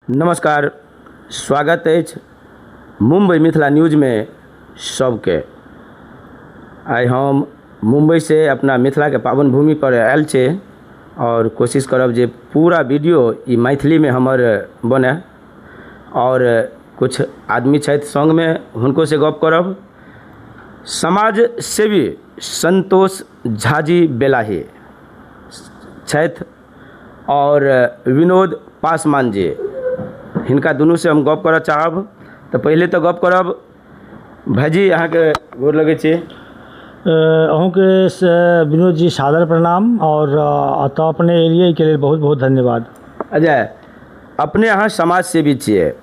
नमस्कार, स्वागत अछि मुम्बई मिथिला न्यूजमे सबके। आइ हम मुम्बईसँ अपना मिथिलाके पावन भूमि पर आयल छी आओर कोशिश करब जे पूरा वीडियो ई मैथिलीमे हमर बनय। आओर कुछ आदमी छथि सङ्गमे, हुनकोसँ गप करब। समाज सेवी संतोष झाजी बेलाही छथि आओर विनोद पासवान जी, हिनका दुनूसँ हम गप करऽ चाहब। तऽ पहिले तऽ गप करब, भाइजी अहाँके गोर लगै छी। अहूँके विनोद जी सादर प्रणाम आओर एतऽ अपने एलियै एहिके लेल बहुत बहुत धन्यवाद। अच्छा, अपने अहाँ समाज सेवी छियै,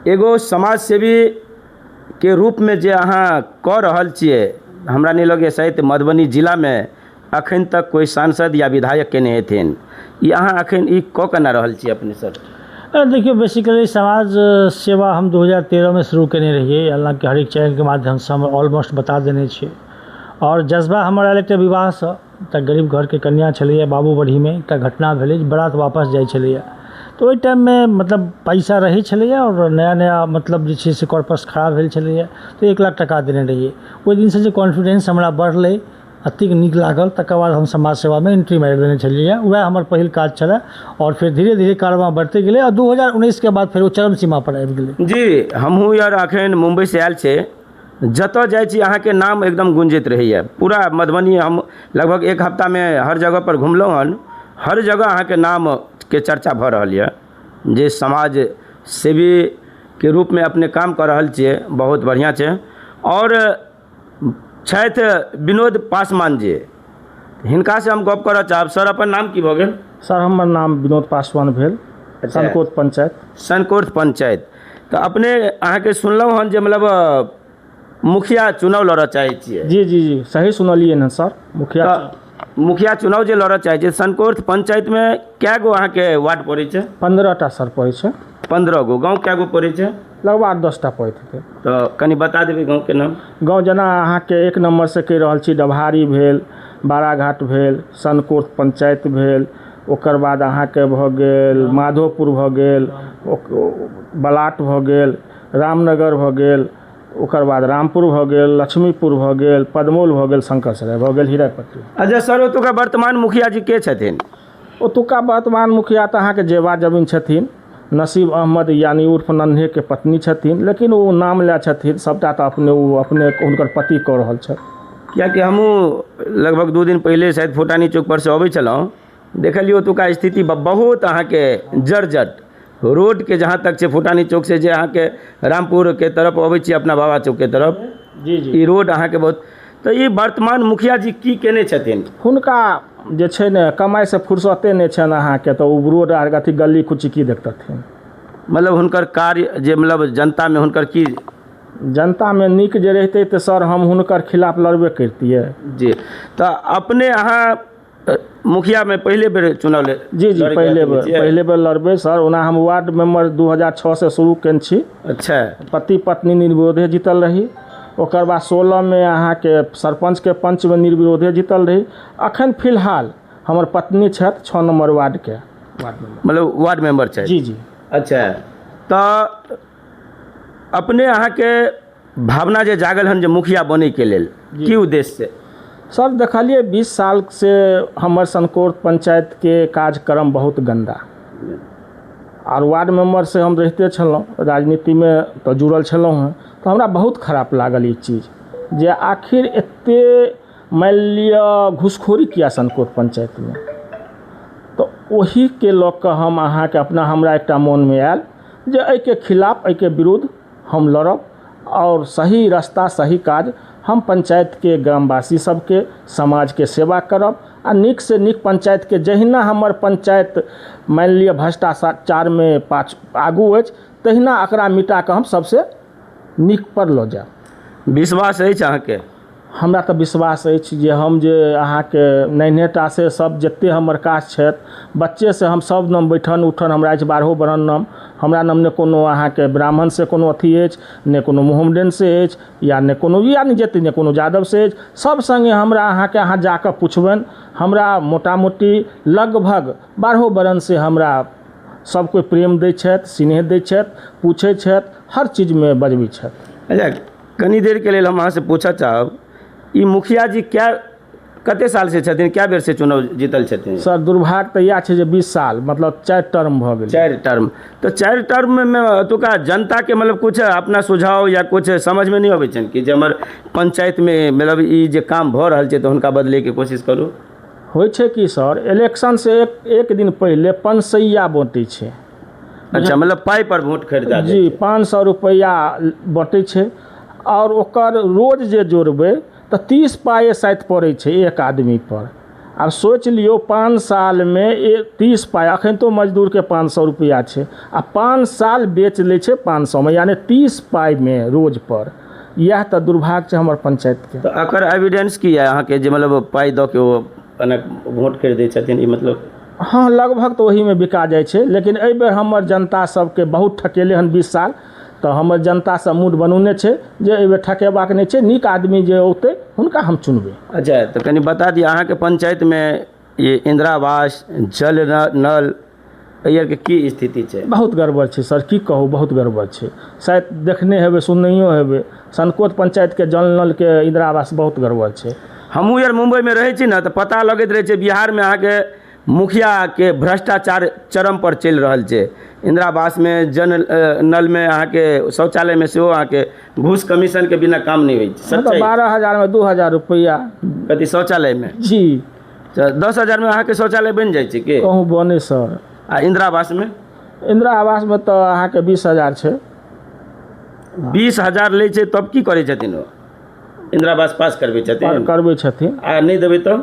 एगो समाज सेवीके रूपमे जे अहाँ कऽ रहल छियै, हमरा नहि लगैए शायद मधुबनी जिलामे अखन तक कोइ सांसद या विधायक केने हेथिन। ई अहाँ अखन ई कऽ केना रहल छियै अपने सर? देखियौ, बेसिकली समाज सेवा हम 2013मे शुरू केने रहियै। हालाँकि हरेक चैनलके माध्यमसँ हम ऑलमोस्ट बता देने छियै। आओर जज्बा हमर आयल एकटा विवाहसँ। एकटा गरीब घरके कन्या छलैए, बाबूबढ़ीमे एकटा घटना भेलै, बारात वापस जाइ छलैए। तऽ ओहि टाइममे मतलब पैसा रहै छलैए आओर नया नया मतलब जे छै से कॉर्पस खड़ा भेल छलैए, तऽ 1 लाख टाका देने रहियै। ओहि दिनसँ जे कॉन्फिडेंस हमरा बढ़लै, एतेक नीक लागल, तकर बाद हम समाज सेवामे एंट्री मारि देने छलियै। वएह हमर पहिल काज छलै आओर फेर धीरे धीरे कारवाँ बढ़िते गेलै आओर 2019के बाद फेर ओ चरम सीमा पर आबि गेलै। जी, हमहूँ यार अखन मुम्बईसँ आयल छै, जतऽ जाइ छी अहाँके नाम एकदम गुंजैत रहैए। पूरा मधुबनी हम लगभग एक हफ्तामे हर जगह पर घुमलहुँ हन, हर जगह अहाँके नामके चर्चा भऽ रहल यऽ जे समाज सेवीके रूपमे अपने काम कऽ रहल छियै। बहुत बढ़िआँ छै। आओर छथि विनोद पासवान जी, हिनकासँ हम गप करऽ चाहब। सर, अपन नाम की भऽ गेल? सर, हमर नाम विनोद पासवान भेल। सनकोट पंचायत। सनकोट पंचायत। तऽ अपने अहाँके सुनलहुँ हन जे मतलब मुखिया चुनाव लड़ऽ चाहै छियै? जी जी जी सही सुनलियै हन सर, मुखिया। तऽ मुखिया चुनाव जे लड़ऽ चाहै छियै, सनकोट पंचायतमे कए गो अहाँके वार्ड पड़ै छै? 15टा सर पड़ै छै। 15 गो गाँव कए गो पड़ै छै? लगभग 8-10टा पड़ैत हेतै। तऽ कनि बता देबै गाँवके नाम। गाँव जेना अहाँके 1 नम्बरसँ कहि रहल छी, डभारी भेल, बाराघाट भेल, सनकोट पंचायत भेल, ओकर बाद अहाँके भऽ गेल माधोपुर भऽ गेल, बलाट भऽ गेल, रामनगर भऽ गेल, ओकर बाद रामपुर भऽ गेल, लक्ष्मीपुर भऽ गेल, पदमौल भऽ गेल, शंकरसराय भऽ गेल, हीरापट्टी। अच्छा सर, ओतुका वर्तमान मुखिया जी के छथिन? ओतुका वर्तमान मुखिया तऽ अहाँके जेवा जमीन छथिन, नसीब अहमद यानी उर्फ नन्हेके पत्नी छथिन, लेकिन ओ नाम लए छथिन सबटा तऽ अपने ओ अपने हुनकर पति कऽ रहल छथि। कियाकि हमहूँ लगभग 2 दिन पहिले शायद फुटानी चौक पर से अबै छलहुँ, देखलियै ओतुका स्थिति बहुत अहाँके जर्जर रोडके। जहाँ तक छै फुटानी चौक से जे अहाँके रामपुरके तरफ अबै छी, अपना बाबा चौकके तरफ, जी जी ई रोड अहाँके बहुत। तऽ ई वर्तमान मुखिया जी की केने छथिन? हुनका जे छै ने कमाइसँ फुर्सते नहि छनि अहाँके, तऽ ओ रोड आर अथी गली कुची की देखतथिन? मतलब हुनकर कार्य जे मतलब जनतामे हुनकर की? जनतामे नीक जे रहितै तऽ सर हम हुनकर खिलाफ लड़बे करितियै। जी, तऽ अपने अहाँ मुखियामे पहिले बेर चुनाव जी जी लड़ैके पहिले अथीमे बेर छियै? पहिले बेर लड़बै सर। ओना हम वार्ड मेम्बर 2006सँ शुरू केने छी। पति पत्नी निर्विरोधे जीतल रही। ओकर बाद 16मे अहाँके सरपञ्चके पंचमे निर्विरोधे जीतल रही। अखन फिलहाल हमर पत्नी छथि 6 नम्बर वार्डके वार्ड मेम्बर। मतलब वार्ड मेम्बर छथि? जी जी। अच्छा, तऽ अपने अहाँके भावना जे जागल हन जे मुखिया बनैके लेल, की उद्देश्य से? सर, देखलियै 20 साल से हमर सनकोर पंचायतके कार्यक्रम बहुत गन्दा। आर वार्ड मेम्बर से हम रहिते छलहुँ, राजनीतिमे तऽ जुड़ल छलहुँ हेँ, तऽ हमरा बहुत खराप लागल ई चीज जे आखिर एते मानि लिअ घूसखोरी किया सनकोर पंचायतमे। तऽ ओहीके लऽ कऽ हम अहाँके अपना हमरा एकटा मोनमे आयल जे एहिके खिलाफ, एहिके विरुद्ध हम लड़ब आओर सही रास्ता, सही काज हम पंचायतके ग्रामवासी सबके, समाजके सेवा करब आ नीकसँ नीक पंचायतके, जहिना हमर पंचायत मानि लिअ भ्रष्टाचारमे पाछ आगू अछि, तहिना एकरा मिटा कऽ हम सबसँ नीक पर लऽ जायब। विश्वास अछि अहाँके? हमरा तऽ विश्वास अछि जे हम जे अहाँके नन्हेटा से सब जते हमर काज छथि, बच्चेसँ हम सब नाम बैठन उठन हमरा अछि, बारहो बरन नाम हमरा नाम। नहि कोनो अहाँके ब्राह्मणसँ कोनो अथी अछि, नहि कोनो मोहम्मडनसँ अछि या नहि कोनो या नहि जते नहि कोनो यादवसँ अछि। सब सङ्गे हमरा अहाँके अहाँ जाकऽ पुछबनि, हमरा मोटा मोटी लगभग बारहो बरनसँ हमरा सब कोइ प्रेम दै छथि, स्नेह दै छथि, पूछै छथि, हर चीजमे बजबै छथि। अच्छा, कनी देरके लेल हम अहाँसँ पूछऽ चाहब, ई मुखिया जी क्या कते साल से छथिन, क्या बेर से चुनाव जीतल छथिन? सर दुर्भाग्य तऽ इएह छै जे 20 साल, मतलब 4 टर्म भऽ गेल। 4 टर्म, तऽ 4 टर्म मे ओतुका जनता के मतलब कुछ अपना सुझाव या कुछ समझ में नहीं अबै छनि कि जे हमर पंचायत में मतलब ई जे काम भऽ रहल छै तऽ हुनका बदलैके कोशिश करू? होइ छै कि सर, इलेक्शन से एक दिन पहिले 500 बँटै छै। अच्छा, मतलब पाइ पर वोट खरीदा जी, 500 रुपैआ बँटै छै और ओकर रोज जे जोड़बै तऽ 30 पाइ शायद पड़ै छै एक आदमी पर। आब सोचि लियौ 5 सालमे 30 पाइ, अखन तो मजदूरके 500 रुपैआ छै आ 5 साल बेच लै छै 500मे, यानी 30 पाइमे रोज पर। इएह तऽ दुर्भाग्य छै हमर पंचायतके। तऽ एकर एविडेंस की यऽ अहाँके जे मतलब पाइ दऽ के ओ एना वोट खरीदै छथिन, ई मतलब? हँ, लगभग तऽ ओहीमे बिका जाइ छै, लेकिन एहिबेर हमर जनता सबके बहुत ठकेलै हन 20 साल, तऽ हमर जनता सब मूड बनौने छै जे एहिबेर ठकेबाक नहि छै, नीक आदमी जे औतै हुनका हम चुनबै। अच्छा, तऽ कनि बता दिअ अहाँके पंचायतमे ई इंदिरा आवास, जल नल, एहि आरके की स्थिति छै? बहुत गड़बड़ छै सर, की कहू, बहुत गड़बड़ छै। शायद देखने हेबै, सुननैयो हेबै, सनकोत पंचायतके जल नलके इंदिरा आवास बहुत गड़बड़ छै। हमहूँ यार मुम्बईमे रहै छी ने तऽ पता लगैत रहै छै बिहारमे अहाँके मुखियाके भ्रष्टाचार चरम पर चलि रहल छै। इंदिरा आवासमे, जन नलमे, अहाँके शौचालयमे सेहो अहाँके घूस कमीशनके बिना काम नहि होइ छै। तऽ 12,000मे 2,000 रुपैआ। कथी शौचालयमे? जी। तऽ 10,000मे अहाँके शौचालय बनि जाइ छै की? कहूँ बने सर। आ इंदिरा आवासमे? इंदिरा आवासमे तऽ अहाँके 20,000 छै। 20,000 लै छै तब की करै छथिन ओ? इंदिरा आवास पास करबै छथिन? करबै छथिन। आ नहि देबै तऽ?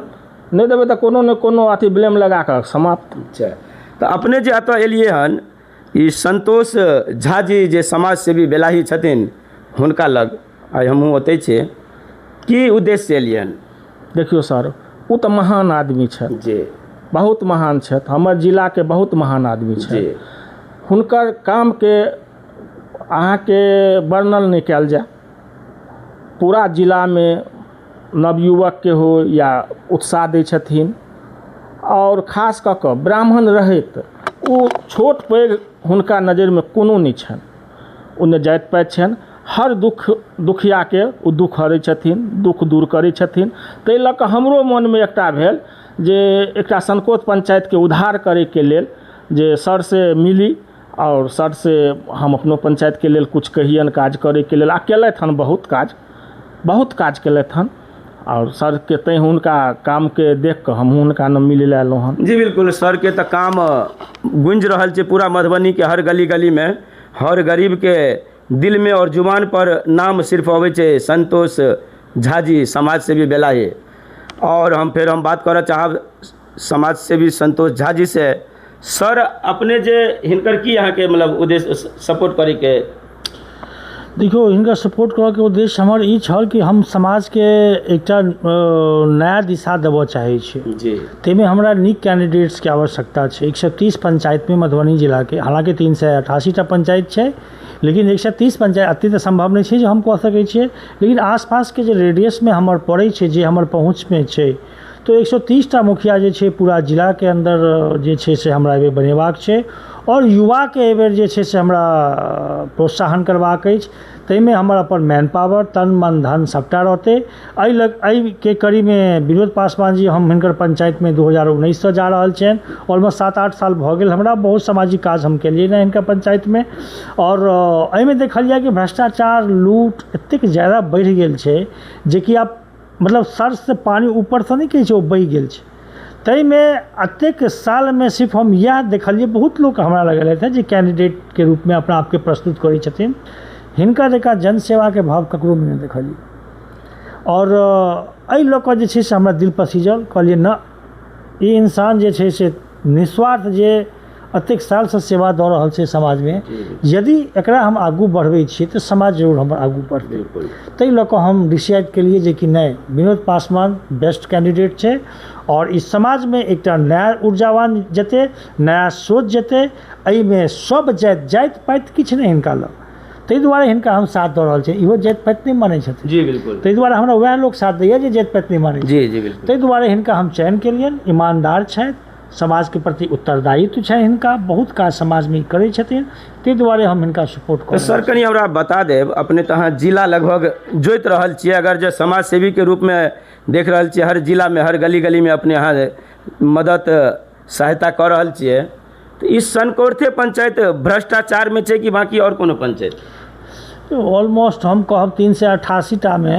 नहि देबै तऽ कोनो ने कोनो अथी ब्लेम लगा कऽ समाप्त। अच्छा, तऽ अपने जे एतऽ एलियै हन ई संतोष झा जी जे समाज सेवी बेलाही छथिन हुनका लग आइ हमहूँ ओतै छियै, की उद्देश्य से एलियै हन? देखियौ सर, ओ तऽ महान आदमी छथि जी, बहुत महान छथि, हमर जिलाके बहुत महान आदमी छथि। हुनकर कामके अहाँके वर्णन नहि कयल जाय। पूरा जिलामे नवयुवकके हो या उत्साह दै छथिन, और खास कऽ कऽ ब्राह्मण रहैत ओ छोट पैघ हुनका नजरिमे कोनो नहि छनि, ओ नहि जाति पाति छनि, हर दुख दुखियाके ओ दुख हरै छथिन, दुख दूर करै छथिन। ताहि लऽ कऽ हमरो मनमे एकटा भेल जे एकटा सनकोत पंचायतके उद्धार करैके लेल जे सरसँ मिली और सरसँ हम अपनो पंचायतके लेल कुछ कहियनि काज करैके लेल। आ केलथि हन बहुत काज, बहुत काज केलथि हन, और सरके तैँ हुनका कामके देख कऽ हमहूँ हुनका न मिलै लए एलहुँ हन। जी बिल्कुल, सरके तऽ काम गूँजि रहल छै पूरा मधुबनीके हर गली गलीमे, हर गरीबके दिलमे और जुबान पर नाम सिर्फ अबै छै संतोष झा जी, समाज सेवी बेलाही। और हम फेर हम बात करऽ चाहब समाज सेवी संतोष झा जी से। सर, अपने जे हिनकर की अहाँके मतलब उद्देश्य सपोर्ट करैके? देखियौ, हिनका सपोर्ट करऽके उद्देश्य हमर ई छल कि हम समाजके एकटा नया दिशा देबऽ चाहै छी जी। ताहिमे हमरा नीक कैंडिडेट्सके आवश्यकता छै। 130 पंचायतमे मधुबनी जिलाके, हालाँकि 388टा पंचायत छै, लेकिन 130 पंचायत एते तऽ सम्भव नहि छै जे हम कऽ सकै छियै, लेकिन आसपासके जे रेडियसमे हमर पड़ै छै, जे हमर पहुँचमे छै, तऽ 130टा मुखिया जे छै पूरा जिलाके अन्दर जे छै से हमरा एहिबेर बनेबाक छै। और युवाके एहिबेर जे छै से हमरा प्रोत्साहन करबाक अछि, ताहिमे हमर अपन मैन पावर, तन मन धन सबटा रहतै। एहि लग एहिके कड़ीमे विनोद पासवान जी, हम हिनकर पंचायतमे 2019सँ जा रहल छियनि, ऑलमोस्ट 7-8 साल भऽ गेल हमरा, बहुत सामाजिक काज हम केलियै ने हिनकर पंचायतमे। और एहिमे देखल जाय कि भ्रष्टाचार, लूट एतेक ज्यादा बढ़ि गेल छै जेकि आब मतलब सरसँ पानि ऊपरसँ नहि कहै छै, ओ बहि गेल छै। ताहिमे एतेक सालमे सिर्फ हम इएह देखलियै, बहुत लोक हमरा लग एलथि हँ जे कैंडिडेटके रूपमे अपना आपके प्रस्तुत करै छथिन, हिनका जकाँ जनसेवाके भाव ककरोमे नहि देखलियै। और एहि लऽ कऽ जे छै से हमरा दिल पसीजल, कहलियै न ई इंसान जे छै से निस्वार्थ जे एतेक सालसँ सेवा दऽ रहल छै समाजमे, यदि एकरा हम आगू बढ़बै छियै तऽ समाज जरूर हमर आगू बढ़तै। ताहि लऽ कऽ हम डिसाइड केलियै जे कि नहि, विनोद पासवान बेस्ट कैंडिडेट छै और ई समाजमे एकटा नया ऊर्जावान जेतै, नया सोच जेतै, एहिमे सब जाति, जाति पाति किछु नहि हिनका लग, ताहि दुआरे हिनका हम साथ दऽ रहल छियै। इहो जाति पाति नहि मानै छथिन जी बिल्कुल, ताहि दुआरे हमरा वएह लोक साथ दैया जे जाति पाति नहि मानै जी जी बिल्कुल, ताहि दुआरे हिनका हम चयन केलियनि। ईमानदार छथि, समाजके प्रति उत्तरदायित्व छनि हिनका, बहुत काज समाजमे ई करै छथिन, ताहि दुआरे हम हिनका सपोर्ट तऽ कऽ सर कनि हमरा बता देब, अपने तऽ अहाँ जिला लगभग जोति रहल छियै, अगर जे समाज सेवीके रूपमे देख रहल छियै हर जिलामे हर गली गलीमे अपने अहाँ मदद सहायता कऽ रहल छियै, तऽ ई सनकोर्थे पंचायत भ्रष्टाचारमे छै कि बाँकी आओर कोनो पंचायत? ऑलमोस्ट हम कहब 388 टामे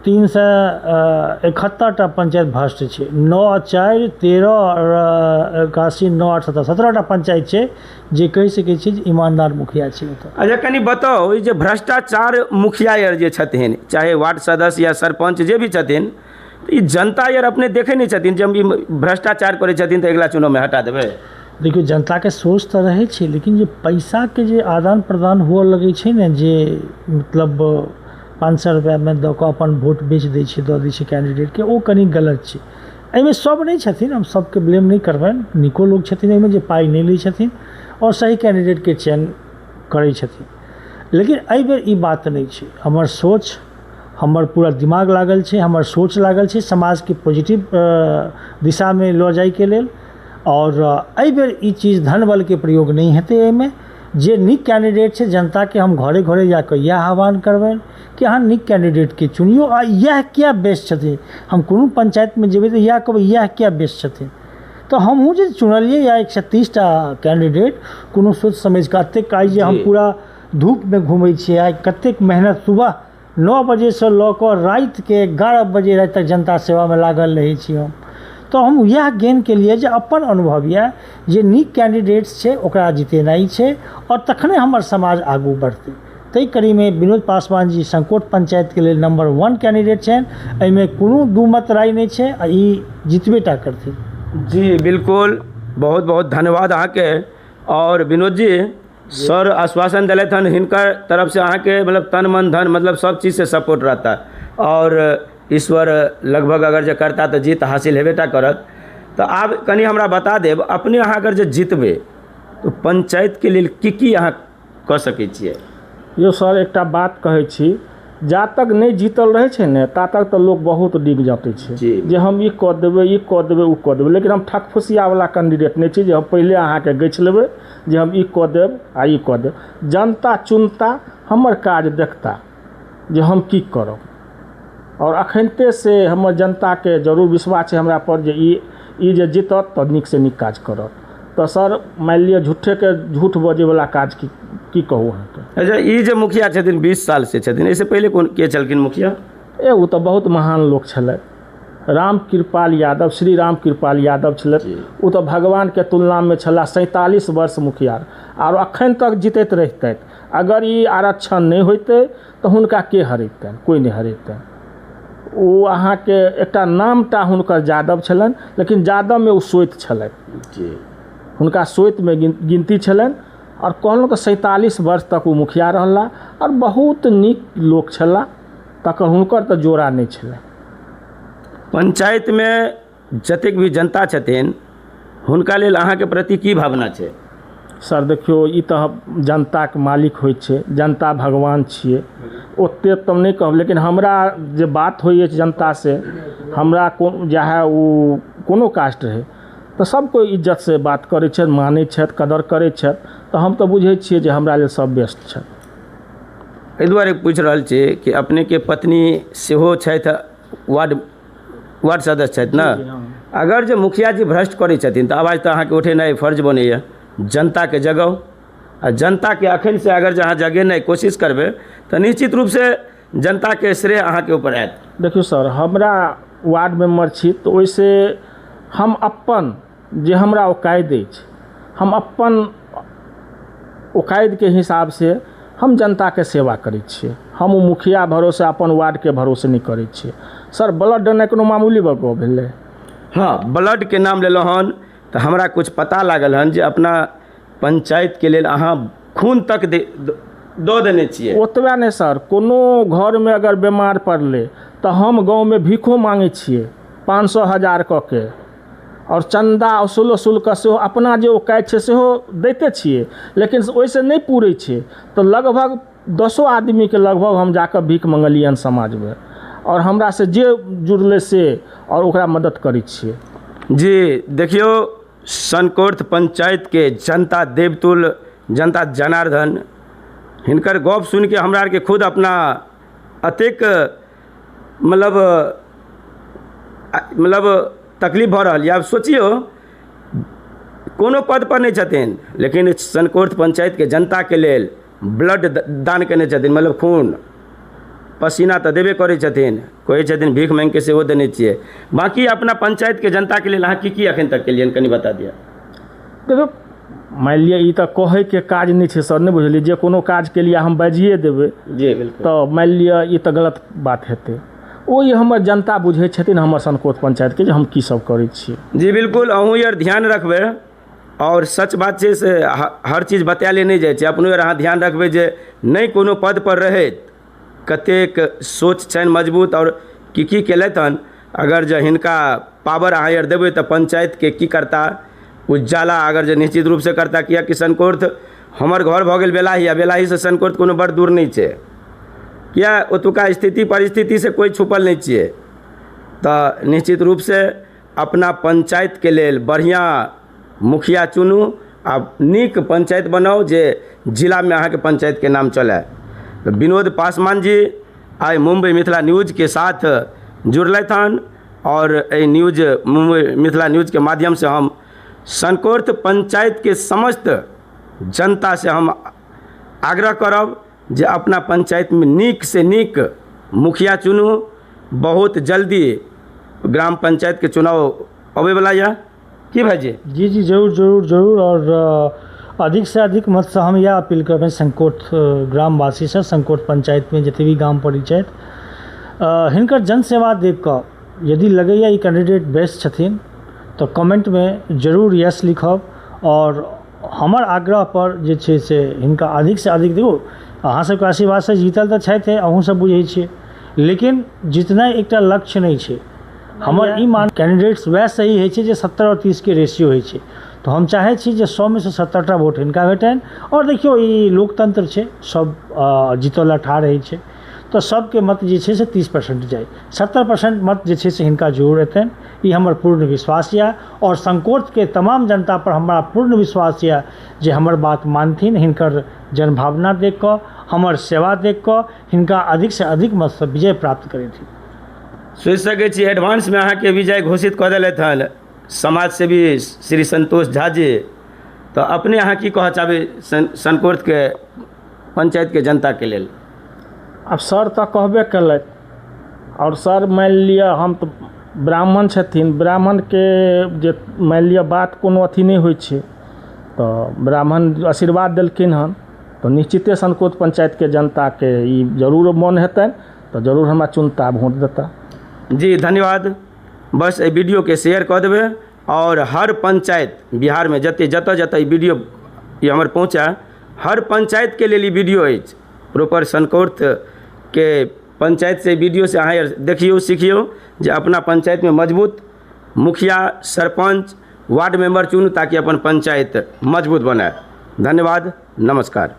371 टा पंचायत भ्रष्ट छै। 9, 4, 13 आओर 81, 9, 8, 17, 17 टा पंचायत छै जे कहि सकै छियै जे ईमानदार मुखिया छै ओतऽ। अच्छा, कनि बताउ, ई जे भ्रष्टाचार मुखिया आर जे छथिन, चाहे वार्ड सदस्य या सरपञ्च जे भी छथिन, तऽ ई जनता आर अपने देखै नहि छथिन जे हम ई भ्रष्टाचार करै छथिन तऽ अगिला चुनावमे हटा देबै? देखियौ, जनताके सोच तऽ रहै छै, लेकिन जे पैसाके जे आदान प्रदान हुअ लगै छै ने, जे मतलब 500 रुपैआमे दऽ कऽ अपन वोट बेच दै छै, दऽ दै छै कैंडिडेटके, ओ कनि गलत छै। एहिमे सब नहि छथिन, हम सबके ब्लेम नहि करबनि। नीको लोक छथिन एहिमे जे पाइ नहि लै छथिन आओर सही कैंडिडेटके चयन करै छथिन, लेकिन एहिबेर ई बात नहि छै। हमर सोच, हमर पूरा दिमाग लागल छै, हमर सोच लागल छै समाजके पॉजिटिव दिशामे लऽ जाइके लेल आओर एहिबेर ई चीज धन बलके प्रयोग नहि हेतै। एहिमे जे नीक कैंडिडेट छै, जनताके हम घरे घरे जाकऽ इएह आह्वान करबनि कि अहाँ नीक कैंडिडेटके चुनियौ आ इएह किया बेस्ट छथिन। हम कोनो पंचायतमे जेबै तऽ इएह कहबै, इएह किया बेस्ट छथिन। तऽ हमहूँ जे चुनलियै या 130 टा कैंडिडेट, कोनो सोचि समझि कऽ एतेक आइ जे हम पूरा धूपमे घूमै छियै, आइ कतेक मेहनत, सुबह 9 बजेसँ लऽ कऽ रातिके 11 बजे राति तक जनता सेवामे लागल रहै छी हम। तऽ हम इएह गेन केलियै जे अपन अनुभव यऽ जे नीक कैंडिडेट्स छै, ओकरा जितेनाइ छै आओर तखने हमर समाज आगू बढ़तै। ताहि कड़ीमे विनोद पासवान जी संकोट पंचायतके लेल नम्बर वन कैंडिडेट छनि। एहिमे कोनो दू मत राय नहि छै आ ई जितबे टा करथिन। जी बिल्कुल, बहुत बहुत धन्यवाद अहाँके। आओर विनोद जी, सर आश्वासन दिलथि हन, हिनकर तरफसँ अहाँके मतलब तन मन धन मतलब सब चीजसँ सपोर्ट रहता आओर ईश्वर लगभग अगर जे करता तऽ जीत हासिल हेबे टा करत। तऽ आब कनि हमरा बता देब अपने, अहाँ अगर जे जीतबै तऽ पंचायतके लेल की की अहाँ कऽ सकै छियै? यौ सर, एकटा बात कहै छी, जा तक नहि जीतल रहै छै ने, ता तक तऽ लोक बहुत डिग जतै छै जे हम ई कऽ देबै, ई कऽ देबै, ओ कऽ देबै, लेकिन हम ठकफुसियावला कैंडिडेट नहि छी जे हम पहिले अहाँके गछि लेबै जे हम ई कऽ देब आ ई कऽ देब। जनता चुनता, हमर काज देखता जे हम की करब। आओर अखनिते से हमर जनताके जरूर विश्वास छै हमरा पर जे ई ई जे जीतत तऽ नीकसँ नीक काज करत। तऽ सर, मानि लिअ झूठेके झूठ बजैवला काज की की कहू अहाँके। अच्छा, ई जे मुखिया छथिन, 20 साल से छथिन, एहिसँ पहिले कोन के छलखिन मुखिया? ए, ओ तऽ बहुत महान लोक छलथि, राम कृपाल यादव, श्री राम कृपाल यादव छलथि। ओ तऽ भगवानके तुलनामे छलाह। 47 वर्ष मुखिया आर अखन तक जीतैत रहितथि। अगर ई आरक्षण नहि होइतै तऽ हुनका के हरेतनि? कोइ नहि हरेतनि। ओ अहाँके एकटा नामटा हुनकर यादव छलनि, लेकिन यादवमे ओ सोति छलथि। हुनका सोतिमे गिनती छलनि। आओर कहलहुँ तऽ 47 वर्ष तक ओ मुखिया रहला आओर बहुत नीक लोक छलाह। तकर हुनकर तऽ जोड़ा नहि छलनि। पंचायतमे जतेक भी जनता छथिन, हुनका लेल अहाँके प्रति की भावना छै? सर देखियौ, ई तऽ जनताके मालिक होइ छै, जनता भगवान छियै। ओतेक तऽ नहि कहब, लेकिन हमरा जे बात होइ अछि जनतासँ, हमरा कोन चाहे ओ कोनो कास्ट रहै, तऽ सब कोइ इज्जतसँ बात करै छथि, मानै छथि, कदर करै छथि। तऽ हम तऽ बुझै छियै जे हमरा लेल सब बेस्ट छथि। एहि दुआरे पूछि रहल छी कि अपनेके पत्नी सेहो छथि, वार्ड वार्ड सदस्य छथि ने? अगर जे मुखिया जी भ्रष्ट करै छथिन तऽ आवाज तऽ अहाँके उठेनाइ फर्ज बनैए। जनताके जगाउ आ जनताके अखन से अगर जे अहाँ जगेनाइ कोशिश करबै तऽ निश्चित रूपसँ जनताके श्रेय अहाँके ऊपर आयत। देखियौ सर, हमरा वार्ड मेम्बर छी तऽ ओहिसँ हम अपन जे हमरा औकादि अछि, हम अपन औकादिके हिसाबसँ हम जनताके सेवा करै छियै। हम ओ मुखिया भरोसे, अपन वार्डके भरोसे नहि करै छियै। सर, ब्लड देनाइ कोनो मामूली गप भेलै? हँ, ब्लडके नाम लेलहुँ हन तऽ हमरा किछु पता लागल हन जे अपना पंचायतके लेल अहाँ खून तक दऽ देने छियै। ओतबे नहि सर, कोनो घरमे अगर बीमार पड़लै तऽ हम गाँवमे भीखो माँगै छियै 500, 1000 कऽ के आओर चन्दा वसूल वसूल कऽ सेहो अपना जे औकादि छै सेहो दैते छियै, लेकिन ओहिसँ नहि पूरै छै तऽ लगभग दसो आदमीके लगभग हम जाकऽ भीख मङ्गलियनि समाजमे आओर हमरासँ जे जुड़लै से आओर ओकरा मदद करै छियै। जी देखियौ, सनकोर्थ पंचायतके जनता देवतुल, जनता जनार्दन, हिनकर गप सुनिके हमरा आरके खुद अपना अतेक मतलब मतलब तकलीफ भऽ रहल यऽ। आब सोचियौ, कोनो पद पर नहि छथिन, लेकिन सनकोर्थ पंचायतके जनताके लेल ब्लड दान केने छथिन, मतलब खून पसीना तऽ देबे करै छथिन। कहै छथिन भीख माँगिके सेहो देने छियै। बाँकी अपना पंचायतके जनताके लेल अहाँ की की एखन तक केलियनि, कनि बता दिअ। देखियौ, मानि लिअ ई तऽ कहैके काज नहि छै सर, नहि बुझलियै, जे कोनो काजके लिए हम बाजिए देबै जी बिल्कुल, तऽ मानि लिअ ई तऽ गलत बात हेतै। ओ ई हमर जनता बुझै छथिन हमर सनकोत पंचायतके जे हम की सब करै छियै। जी बिल्कुल, अहूँ आर ध्यान रखबै। और सच बात छै से हर चीज बतायले नहि जाइ छै। अपनो आर अहाँ ध्यान रखबै जे नहि कोनो पद पर रहैत कतेक सोच छनि मजबूत और की की केलथि हन। अगर जे हिनका पावर अहाँ आर देबै तऽ पंचायतके की करता, उज्जाला अगर जे निश्चित रूपसँ करता। किएकि सनकोर्थ हमर घर भऽ गेल बेलाही, आ बेलाहीसँ सनकोर्थ कोनो बड़ दूर नहि छै। किया ओतुका स्थिति परिस्थितिसँ कोइ छुपल नहि छियै। तऽ निश्चित रूपसँ अपना पंचायतके लेल बढ़िआँ मुखिया चुनू आ नीक पंचायत बनाउ जे जिलामे अहाँके पंचायतके नाम चलय। तऽ विनोद पासवान जी आइ मुम्बई मिथिला न्यूजके साथ जुड़लथि हन और एहि न्यूज मुम्बई मिथिला न्यूजके माध्यमसँ हम सनकोर्थ पंचायतके समस्त जनतासँ हम आग्रह करब जे अपना पंचायतमे नीक से नीक मुखिया चुनू। बहुत जल्दी ग्राम पंचायतके चुनाव अबैवला यऽ की भाईजी? जी जी जरूर जरूर जरूर। और अधिक से अधिक मतसँ हम इएह अपील करबै संकोर्थ ग्रामवासीसँ, संकोर्थ पंचायतमे जते भी गाम पड़ै छथि, हिनकर जनसेवा देख कऽ यदि लगैए ई कैंडिडेट बेस्ट छथिन तऽ कमेंटमे जरूर यस लिखब और हमर आग्रह पर जे छै से हिनका अधिक से अधिक देखू। अहाँ सबके आशीर्वादसँ जीतल तऽ छथि, अहूँ सब बुझै छियै, लेकिन जीतनाइ एकटा लक्ष्य नहि छै। हमर ई मान कैंडिडेट्स वएह सही होइ छै जे 70 और 30 के रेशियो होइ छै। तऽ हम चाहै छी जे 100 मे सँ 70टा वोट हिनका भेटनि। और देखियौ, ई लोकतंत्र छै, सब जीतऽ लए ठाढ़ होइ छै, तऽ सबके मत जे छै से 30% जाइ, 70% मत जे छै से हिनका जरूर एतनि, ई हमर पूर्ण विश्वास यऽ। और संकोर्थके तमाम जनता पर हमरा पूर्ण विश्वास यऽ जे हमर बात मानथिन, हिनकर जनभावना देख कऽ, हमर सेवा देख कऽ हिनका अधिक से अधिक मतसँ विजय प्राप्त करेथिन। सोचि सकै छी, एडवांसमे अहाँके विजय घोषित कऽ देलथि हन समाज सेवी श्री संतोष झा जी। तऽ अपने अहाँ की कहऽ चाहबै सनकोर्थके पंचायतके जनताके लेल? आब सर तऽ कहबे केलथि, आओर सर मानि लिअ हम तऽ ब्राह्मण छथिन, ब्राह्मणके जे मानि लिअ बात कोनो अथी नहि होइ छै, तऽ ब्राह्मण आशीर्वाद देलखिन हन तऽ निश्चिते सनकोत पंचायतके जनताके ई जरूर मोन हेतनि तऽ जरूर हमरा चुनता, वोट देता। जी धन्यवाद। बस एहि वीडियोके शेयर कऽ देबै और हर पंचायत बिहारमे जते जतऽ जतऽ ई वीडियो ई हमर पहुँचै, हर पंचायतके लेल ई वीडियो अछि। प्रॉपर सनकोर्थ के पंचायत से वीडियो से अहाँ देखियौ, सिखियौ जे अपना पंचायतमे मजबूत मुखिया, सरपंच, वार्ड मेंबर चुनू ताकि अपन पंचायत मजबूत बनाए। धन्यवाद, नमस्कार।